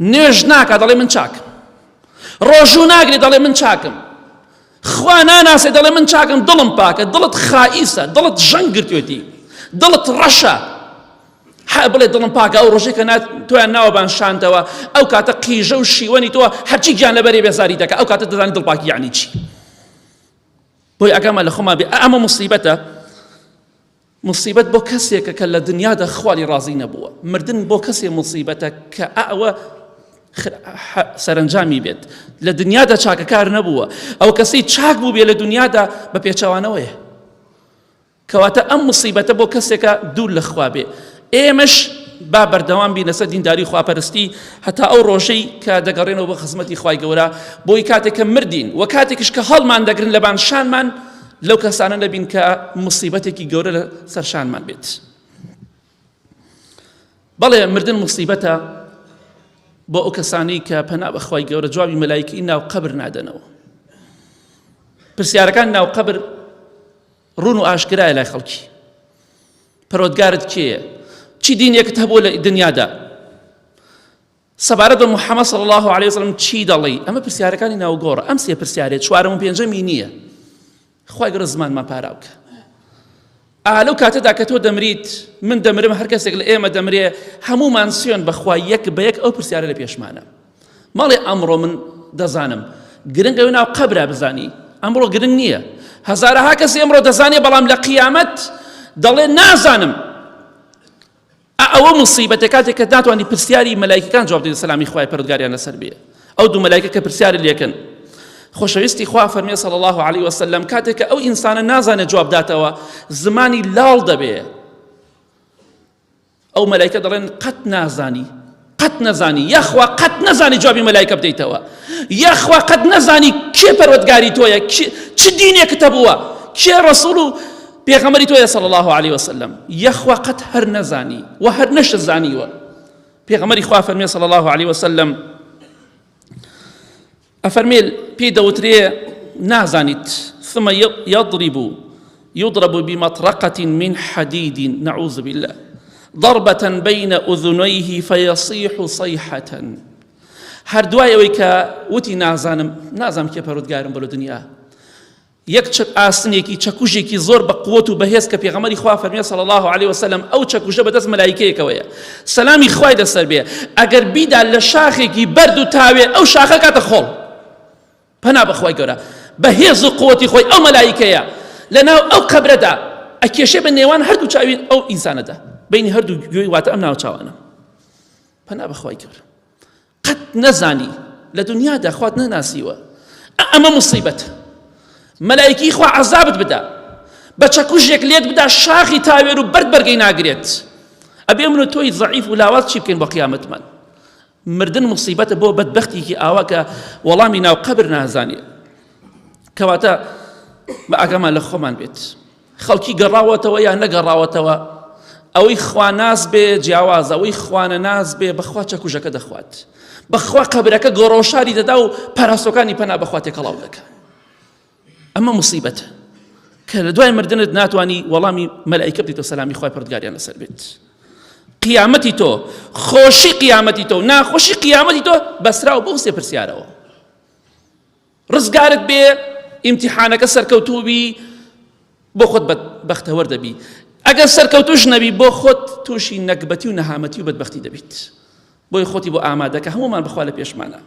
نوێژ ناکا دەڵێ من چاکم. ڕۆژوو ناگرێ دەڵێ من چاکم. خوا ناناسێ دەڵێ من چاکم دڵم پاکە دڵت خائیسە دڵت ژەنگ گرتوێتی دڵت ڕەشە هە بڵێ دڵم پاکە ئەو ڕۆژێک کە تۆیان ناوە بان شاندەوە ئەو کاتە قیژە و شیوەنی تۆ هەرچی گیان لەبەرێ بێزاری دەکە ئەو کاتە دەزانی دڵپاکی یعنی چی بۆی ئەگەمە لە خۆمان بێ ئەمە مصیبەتە مصیبەت بۆ کەسێکە کە لە دنیادا خوالی ڕازی نەبووە مردن بۆ کەسێ مصیبەتە کە ئەوە سەرنجامی بێت لە دنیادا چاکەکار نەبووە ئەو کەسی چاک بوو بێ لە دنیادا بە پێچەوانەوەیە کەواتە ئەم مصیبەتە بۆ کەسێکە دوور لە خوا بێ ئێمەش با بەردەوام بین لەسەر دینداری خواپەرستی هەتا ئەو ڕۆژەی کە دەگەڕێنەوە بۆ خزمەتی خوای گەورە بۆی کاتێک کە مردین و کاتێکیش کە هەڵمان دەگرن لەبان شانمان لەو کەسانە نەبین کە مصیبەتێکی گەورە لە سەر شانمان بێت بەڵێ مردن مصیبەتە بۆ ئەو کەسانەی کە پەنا بەخوای گەورە جوابی مەلایکی ناو قەبر نادەنەوە پرسیارەکان ناو قەبر ڕوون و ئاشکرایە لای خەڵکی پەروەردگارت کێیە چی دینێکت هەبوو لە دنیادا سەبارەت بە محەممەد صلی الله علیه وسلم چی دەڵێی ئەمە پرسیارەکانی ناوگۆڕە ئەم سێ پرسیارێ چوارەم و پێنجەمی نییە خوای گەورە زمانمان پاراو بکە ئا لەو کاتەدا کە تۆ دەمریت من دەمرم هەر کەسێک لە ئێمە دەمرێ هەمومان سوێن بەخوا یەک بە یەک ئەو پرسیارە لە پێشمانە مەڵێ ئەمڕۆ من دەزانم گرنگ ئەوێ ناو قەبرا بزانی ئەمڕۆ گرنگ نییە هەزارەها کەسی ئەمڕۆ دەزانێ بەڵام لە قیامەت دەڵێ نازانم ئەوە مصیبەتە کاتێک کە ناتوانانی پرسیاری مەلایکەکان جواب دێت سەلامی خوای پەروەردگاریان لەسەر بێ ئەو دوو مەلایکە کە پرسیاری لێکن خۆشەویستی خوا فەرمی صلی الله علیه وسلم کاتێک کە ئەو ئینسانە نازانێت جواب داتەوە زمانی لاڵ دەبێ ئەو مەلایکە دەڵێن قەت نازانی قەت نەزانی یاخوا قەت نەزانی جوابی مەلایکە بدەیتەوە یاخوا قەت نەزانی کێ پەروەردگاری تۆیە چ دینێکت هەبووە کێ ڕەسوڵ و پێغەمبەری تۆیە صلی الله علیه وسلم یاخوا قەت هەر نەزانی و هەر نەشت زانیوە پێغەمبەری خوا فەرمی صلی الله علیه وسلم ئەفەرمێ پێی دەوترێ نازانیت ثم يضرب يضرب بمطرقة من حديد نعوذ بالله ضربة بين أذنيه فيصيح صيحة هەر دوای ئەوەی کە وتی نازانم نازانم کێ پەرودگارم بۆ لە دنیا یەک چەک ئاسنێکی چەکوژێکی زۆر بە قوت و بەهێز کە پێغەمبەری خوا فەرمی صلی الله علیه وسلم ئەو چەکوژە بەدەست مەلایکەیەکەوەیە سەلامی خوای لەسەر بێ ئەگەر بیدا لە شاخێکی بەرد و تاوێ ئەو شاخە کاتە خۆڵ پەنا بەخوای گەورە بە هێز و قوتی خۆی ئەو مەلایکەیە لەناو ئەو قەبرەدا ئەکێشێ بە نێوان هەردوو چاوی ئەو ئینسانەدا بینی هەردوو گوێی واتە ئەم ناوچاوانە پەنا بەخوای گەورە قەت نەزانی لە دنیادا خوات نەناسیوە ئەمە مصیبەت مەلایکی خوا عەزابت بدا بە چەکوژێک لێت بدا شاخی تاوێر و بەرد بەرگەی ناگرێت ئەبێ من و تۆی زەعیف و لاواز چی بکەین بۆ قیامەتمان مردن مصیبەتە بۆ بەدبەختێکی ئاوا کە وەڵامی ناو قەبر نازانێ کەواتە بە ئاگامان لە خۆمان بێت خەڵکی گەڕاوەتەوە یان نەگەڕاوەتەوە ئەوەی خواناس بێ جیاوازە ئەوەی خوانەناس بێ بەخوا چەکوژەکە دەخوات بەخوا قەبرەکە گۆڕۆشاری دەدا و پەراسۆکانی پەنا بەخوا تێکەڵاو دەکە ئەمە مصیبەتە کە لە دوای مردنت ناتوانانی وەڵامی مەلایکە بدەیتەوە سەلامی خوای پەروەردگاریان لەسەر بێت قیامەتی تۆ خۆشی قیامەتی تۆ ناخۆشی قیامەتی تۆ بەسراوە بۆ سێ پرسیارەوە ڕزگارت بێ ئیمتیحانەکە سەرکەوتوو بی بۆ خۆت بەختەوەر دەبی ئەگەر سەرکەوتوش نەبی بۆ خۆت تووشی نەگبەتی و نەهامەتی و بەدبەختی دەبیت بۆی خۆتی بۆ ئامادەکە هەمومان بخوا لە پێشمانە.